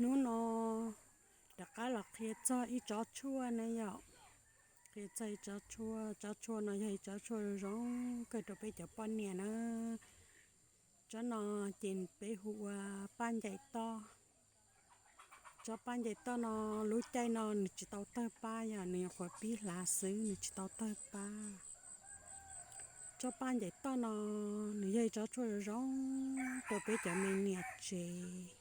Hnub no rov qab los qhia txog ib tsob tshuaj na yom. Qhia txog ib tsob tshuaj, tsob tshuaj no yog ib tsob tshuaj zoo zoo kawg rau peb cov poj niam na. Tsob no ces peb hu ua paj ncaim toj. Tsob paj ncaim toj no lub caij no nws tsis tau tawg pab yom, nws nyuam qhuav pib hlav xwb, nws tsis tau tawg pab. Tsob paj ncaim toj no nws yog ib tsob tshuaj zoo zoo rau peb cov me niam tsev.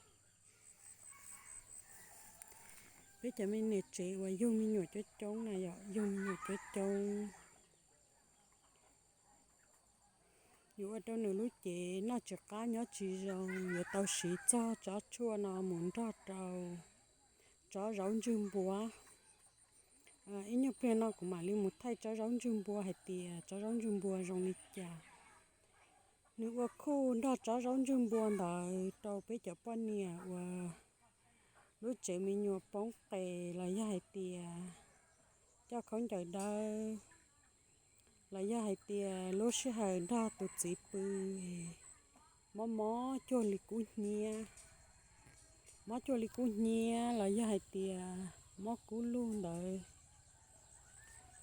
Peb cov me niam tsev uas yug me nyuam coob coob na yom, yug me nyuam coob coob, yuav ua rau nws lub cev noj tsis qab nyob tsis zoo, yuav tau siv txog tsob tshuaj no mus nrog rau tsob zaub ntswg npua. Ib nyuag pliag no kuv mam li mus thaij tsob zaub ntswg npua hais tias tsob zaub ntswg npua zoo li cas. Nws ua khuj nrog tsob zaub ntswg npua ntawd rau peb cov poj niam uas lub tsev me nyuam poob qes los yog hais tias coj khaub ncaws dawb, los yog hais tias lub sij hawm nrog tus txiv pw, mob mob cuag li kub hnyiab, mob cuag li kub hnyiab los yog hais tias mob kub lug ntawd,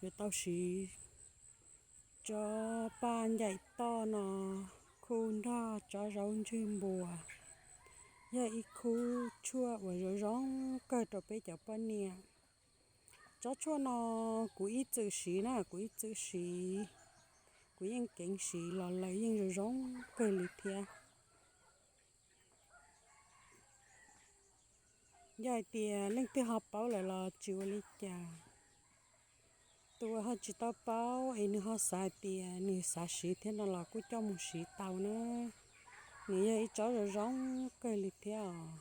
yuav tau siv tsob paj ncaim toj no khuj nrog tsob zaub ntswg npua. Yog ib khub tshuaj uas zoo zoo kawg rau peb cov poj niam. Tsob tshuaj no kuv ib txwm siv na, kuv ib txwm siv, kuv yeej keev siv los lawm yeej zoo zoo kawg li thiab. Yog hais tias leej twg ho paub lawm los tsis ua li cas. Tus uas ho tsis tau paub es nws ho xav hais tias nws xav siv thiab no los kuj coj mus siv tau na. Nws yog ib tsob zoo zoo kawg li thiab os.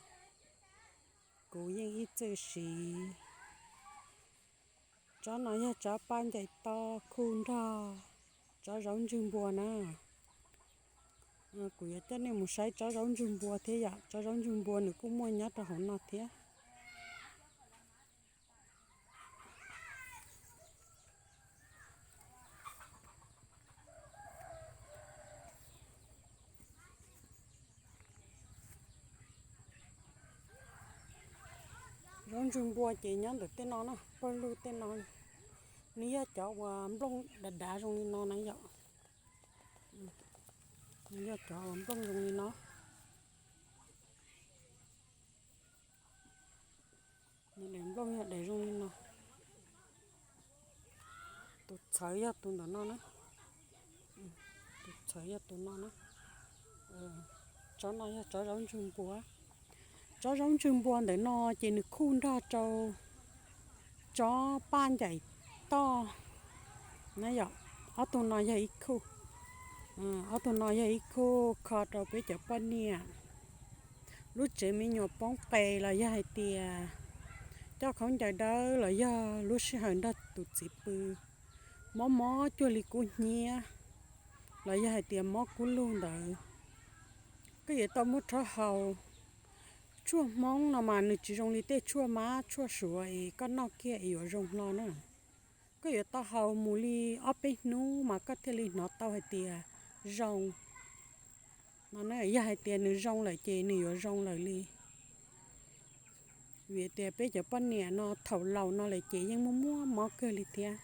Kuv yeej ib txwm siv. Tsob no yog tsob paj ncaim toj khuj nrog tsob zaub ntswg npua na. Kuv yuav coj nej mus saib tsob zaub ntswg npua thiab yom, tsob zaub ntswg npua nws kuj muaj nyob rau hauv no thiab. Zaub ntswg npua ces nyob ntawm tej no na, pawg lug tej no. Nws yog cov uas nplooj dav dav zoo li no na yom. Nws yog cov uas nplooj zoo li no. Nws daim nplooj yog daim zoo li no. Tus txhawv yog tus ntawm no na. Tus txhawv yog tus no na. Tsob no yog tsob zaub ntswg npua. Tsob zaub ntswg npua ntawm no ces nws khuj nrog rau tsob paj ncaim toj na yom. Ob tug no yog ib khub, ob tug no yog ib khub kho rau peb cov poj niam lub tsev me nyuam poob qes los yog hais tias coj khaub ncaws dawb los yog lub sij hawm nrog tus txiv pw, mob mob cuag li kub hnyiab los yog hais tias mob kub lug ntawd, koj yuav tau muab rhaub haus. Tshuaj Hmoob no mas nws tsis zoo li tej tshuaj mab tshuaj suav es koj noj kiag es yuav zoo hlo na. Koj yuav tau haus mus li ob peb hnub mas koj thiaj li hnov tau hais tias zoo no. Yog hais tias nws zoo lawm ces nws yuav zoo lawm li. Vim tias peb cov poj niam no thaum laus no lawm ces yeej muaj muaj mob kawg li thiab.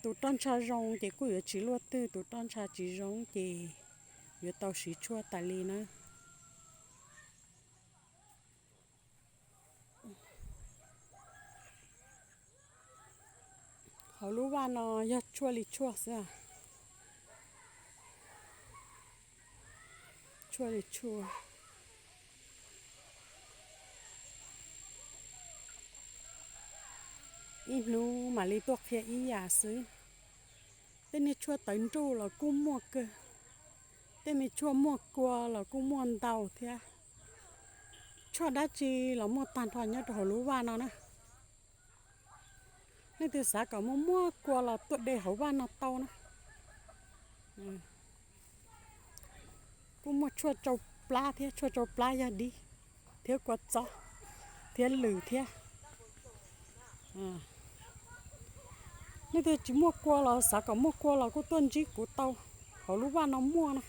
Tus roj ntsha zoo ces kuj yuav tsis luaj twg, tus roj ntsha tsis zoo ces yuav tau siv tshuaj tas li na. Hauv lub vaj no yog tshuaj li tshuaj xwb. Tshuaj li tshuaj. Ib hnub mam li tuaj qhia ib yam xwb. Tej niag tshuaj tawv nruj los kuj muaj kawg, tej me tshuaj muaj kua los kuj muaj ntau thiab. Tshuaj dab tsi los muaj tag nrho nyob rau hauv lub vaj no na. Leej twg xav kom muaj muaj kua los tuaj de hauv vaj no tau na. Kuj muaj tshuaj tsau plab thiab, tshuaj tsau plab yog dib, thiab kua txob, thiab lws thiab. Leej twg tsis muaj kua los xav kom muaj kua los kuj tuaj ntsib kuv tau, hauv lub vaj no muaj na.